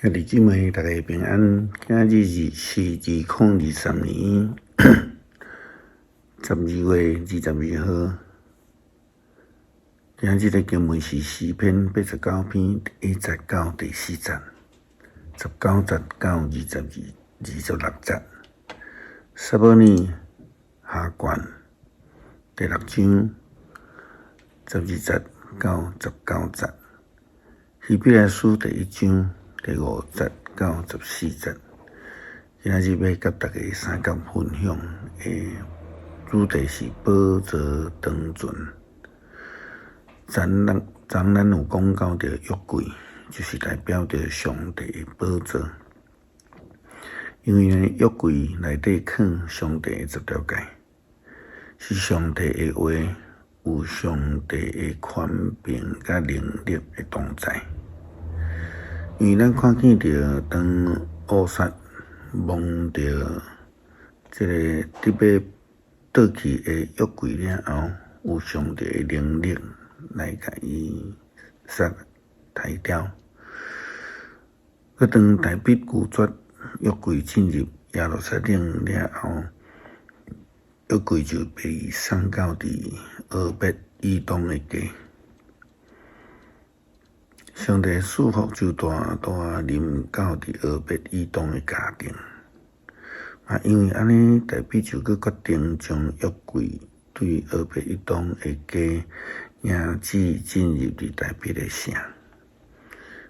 兄弟姊妹，大家平安。今日是2023年12月22號。今日的經文是詩篇89篇第1節到第4節，19節到22、26節。撒母耳下卷第六章12節到19節。希伯來書第一章第5節到14節。今仔日欲佮大家相共分享的主題是寶座長存。昨咱昨咱有講到著約櫃，就是代表著上帝的寶座。因為呢，約櫃內底囥上帝的十條誡，是上帝的話，有上帝的權柄佮能力的同在。因為咱看見著當烏撒摸著這个得欲倒去的約櫃了後，有上帝的能力來共伊殺刣掉。閣當大衛拒絕約櫃進入耶路撒冷了後，約櫃就被送到佇俄別以東的家。上帝賜福就大大臨到佇俄別以東的家庭。啊，因為按呢，大衛就閣決定將約櫃對俄別以東的家迎接進入佇大衛的城，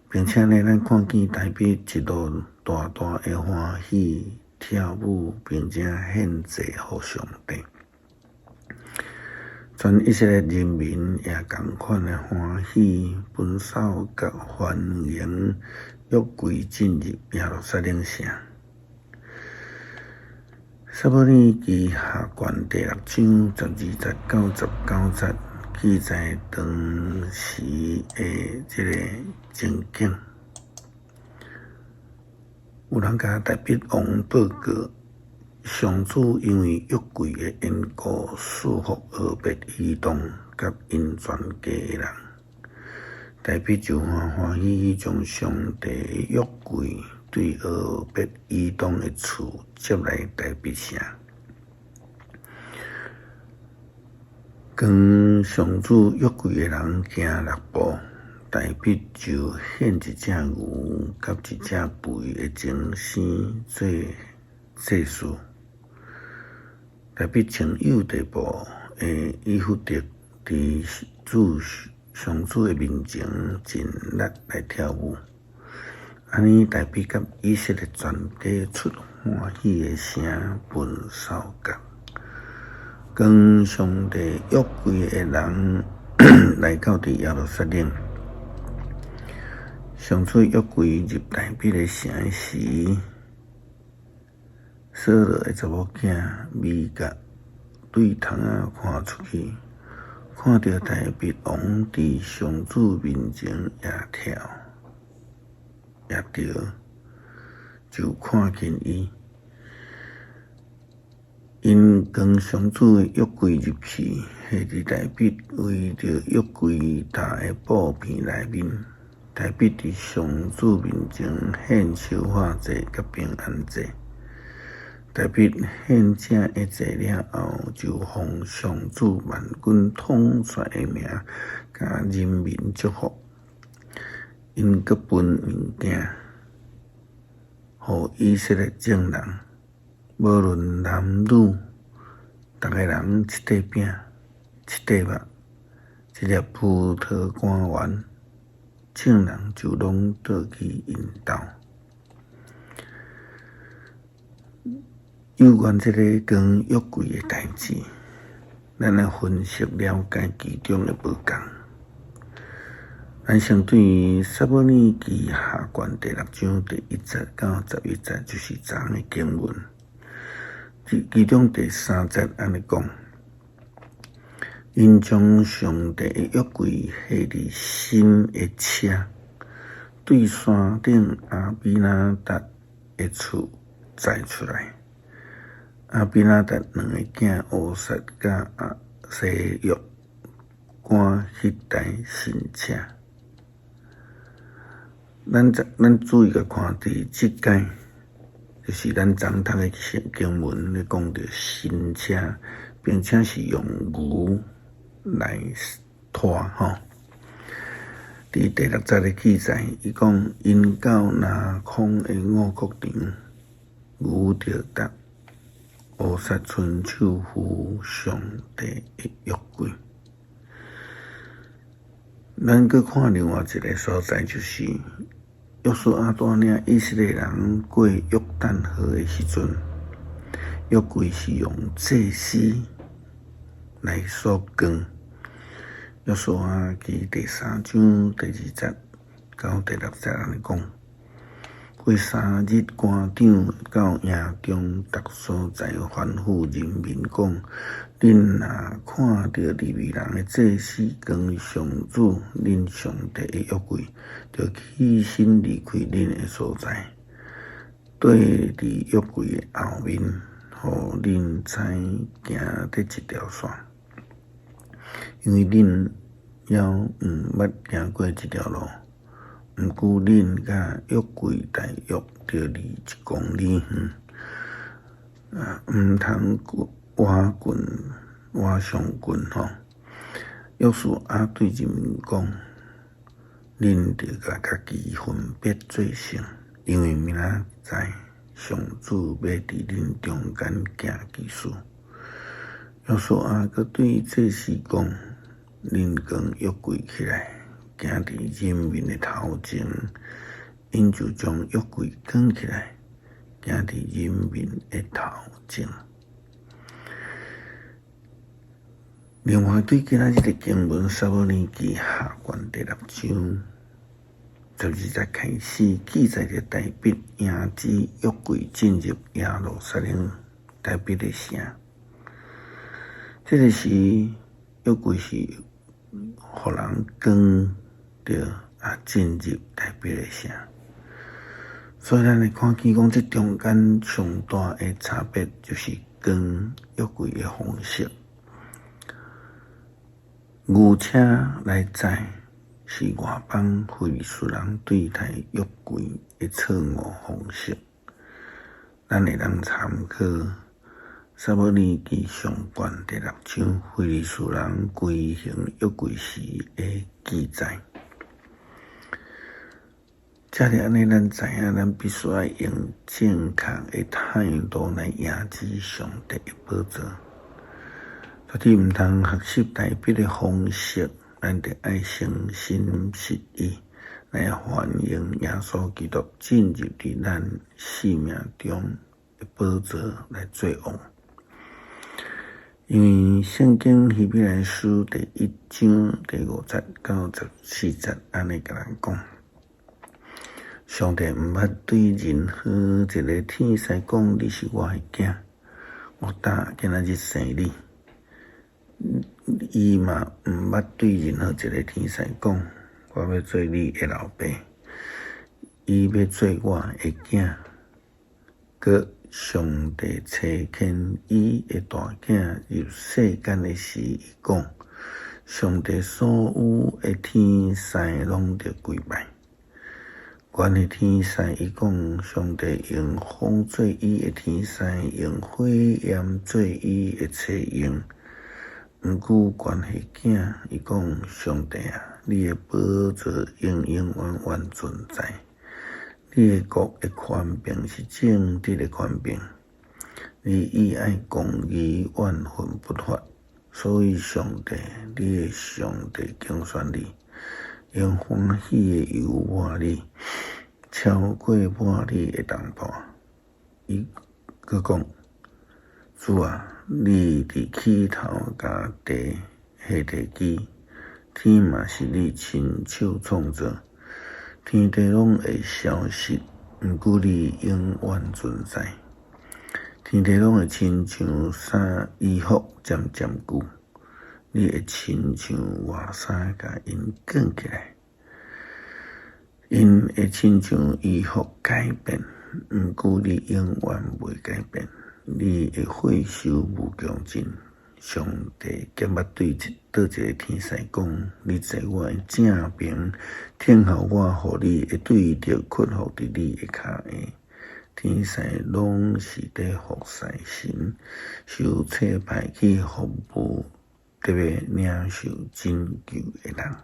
並且呢，咱看見大衛一路大大的歡喜跳舞，並且獻祭予上帝。全以色列人民也仝款的歡喜，歕手佮歡迎約櫃進入耶路撒冷城。撒母耳記下卷第六章12節到19節記載當時的這个情景。有人共大衛王報告，上主因為約櫃的緣故，賜福俄別以東佮𪜶全家的人。大衛就歡歡喜喜將上帝的約櫃對俄別以東的厝接來大衛城。扛上主約櫃的人行六步，大衛就獻一隻牛佮一隻肥的精牲做祭司。大衛穿幼弟布的以弗得佇主上主的面前盡力來跳舞。按呢，大衛佮以色列全家出歡喜的聲，歕手角。扛上帝約櫃的人來到佇耶路撒冷，上主約櫃入大衛的城時，掃羅的查某囝米甲對窗仔看出去，看著大衛王佇上主面前也跳也著，就看輕伊。𪜶扛上主的約櫃入去，下佇大衛圍著約櫃搭的布棚內面。大衛佇上主面前獻燒化祭佮平安祭。大衛獻這的祭了後，就奉上主萬軍統帥的名，共人民祝福。𪜶閣分物件，予以色列眾人，無論男女，逐个人一塊餅、一塊肉、一粒葡萄乾丸，眾人就攏倒去𪜶兜。有關這个扛約櫃的代誌，咱來分析了解其中的無仝。咱先對撒母耳記下卷第六章第1節到11節，就是昨昏的經文。其中第3節按呢講：𪜶將上帝的約櫃下佇新的車，對山頂亞比拿達的厝載出來。亞比拿達兩个囝烏撒佮亞西約趕彼台新車。咱注意共看，佇這擺，就是咱昨讀的經文咧講著新車，並且是用牛來拖吼。佇第六節的記載，伊講𪜶到拿孔的五穀場，牛著踏烏撒伸手扶上帝的約櫃。咱閣看另外一个所在，就是約書亞帶領以色列人過約旦河的時陣，約櫃是用祭司來所扛。約書亞記第三章第二節到第六節按呢講：過3日，官長到營中逐所在吩咐人民講：恁若看著利未人的祭司扛上主恁上帝的約櫃，著起身離開恁的所在，綴佇約櫃的後面，予恁知行佇這條線，因為恁猶毋捌行過這條路。毋過恁佮約櫃大約著離一公里遠，啊，毋通倚近倚上近吼。約書亞對人民講：恁著共家己分別做聖，因為明仔載上主欲佇恁中間行奇事。約書亞閣對祭司講：恁扛約櫃起來，行佇人民的頭前，𪜶就將約櫃扛起來，行佇人民的頭前。另外，對今仔日的經文，撒母耳記下卷第六章12節開始記載著大衛迎接約櫃進入耶路撒冷大衛的城。這个時，約櫃是予人扛著啊進入大衛的城。所以，咱會看見講，這中間上大的差別就是扛約櫃的方式。牛車來載是外邦非利士人對待約櫃的錯誤方式。咱會當參考撒母耳記上卷第六章非利士人規行約櫃時的記載。遮爾按呢，咱知影，咱必須愛用正確的態度來迎接上帝的寶座。絕對毋通學習大衛的方式，咱著愛誠心實意來歡迎耶穌基督進入佇咱生命中的寶座來做王。因為聖經希伯來書第一章第五節到14節按呢共咱講：上帝毋捌對任何一个天使講，你是我的囝，我今今仔日生你。伊嘛毋捌對任何一个天使講，我欲做你的老爸，伊欲做我的囝。閣上帝差遣伊的大囝入世間的時，伊講：上帝所有的天使攏著跪拜。關於天使，伊講：上帝用風做伊的天使，用火焰做伊的差役。毋過關係囝，伊講：上帝啊，你的寶座永永遠遠存在，你的國的權柄是正直的權柄，你喜愛公義，怨恨不法，所以上帝，你的上帝揀選你，用歡喜的油抹你，超過抹你的同伴。伊閣講：主啊，你佇起頭共地下地基，天嘛是你親手創造，天地攏會消失，毋過你永遠存在。天地攏會親像衫衣服漸漸舊，你會親像外衫共𪜶捲起來，𪜶會親像衣服改變，毋過你永遠袂改變。你的歲壽無窮盡，上帝敢捌對佗一个天使講：你坐我的正爿，等候我予你的對敵屈服佇你的跤下。天使攏是佇服侍神，受差派去服務得欲領受拯救的人。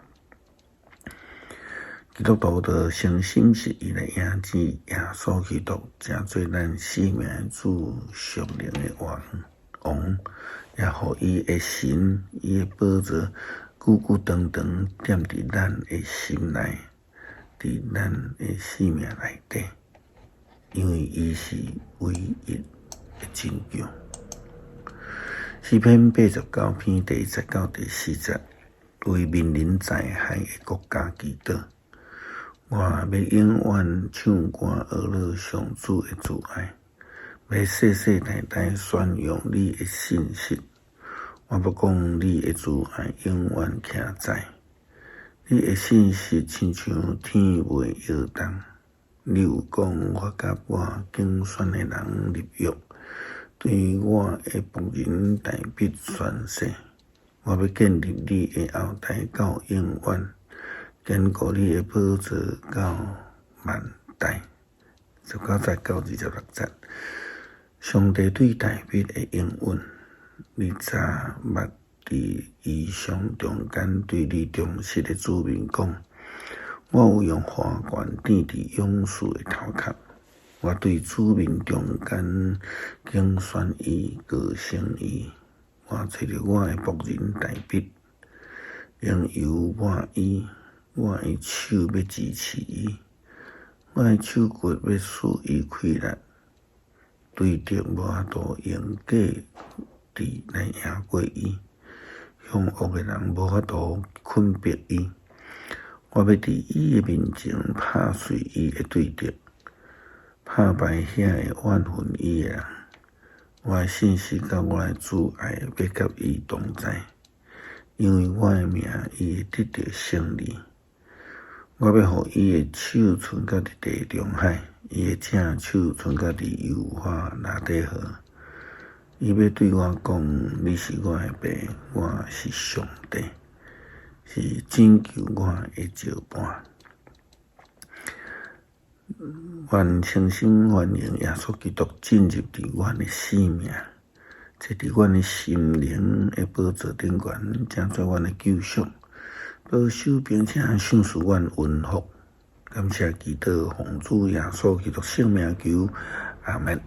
基督徒著誠心實意來迎接耶穌基督，成做咱生命的主、屬靈的王，王，也予伊的神、伊的寶座，久久長長踮佇咱的心內，佇咱的生命內底，因為伊是唯一的拯救。詩篇89篇第1節到第4節，為面臨災害的國家祈禱。我欲永遠唱歌呵咾上主的慈愛，欲世世代代宣揚你的信實。我欲講你的慈愛永遠徛在，你的信實親像天袂搖動。你有講我佮我揀選的人立約，對我的僕人大衛宣誓。我欲建立你的後代到永遠，堅固你的寶座到萬代。19節到26節，上帝對大衛的應允，你早捌佇異象中間對你忠實的子民講：我有用華冠戴佇勇士的頭殼，我對子民中間揀選伊、膏升伊。我揣著我的僕人大衛，應由我伊，我的手欲支持伊，我的手骨欲賜伊氣力，對敵無法度用計智來贏過伊，兇惡的人無法度困迫伊。我欲佇伊的面前拍碎伊的對敵，拍敗遐個怨恨伊的人。我的信實佮我的慈愛欲佮伊同在，因為我的名，伊會得著勝利。我欲予伊的手伸到佇地中海，伊的正手伸到佇幼發拉底河。伊欲對我講：你是我的爸，我是上帝，是拯救我的石磐。願誠心歡迎耶穌基督進入佇阮的生命，坐佇阮的心靈的寶座頂懸，成做阮的救贖，保守並且賞賜阮恩福。感謝基督，奉主耶穌基督聖名求，阿們。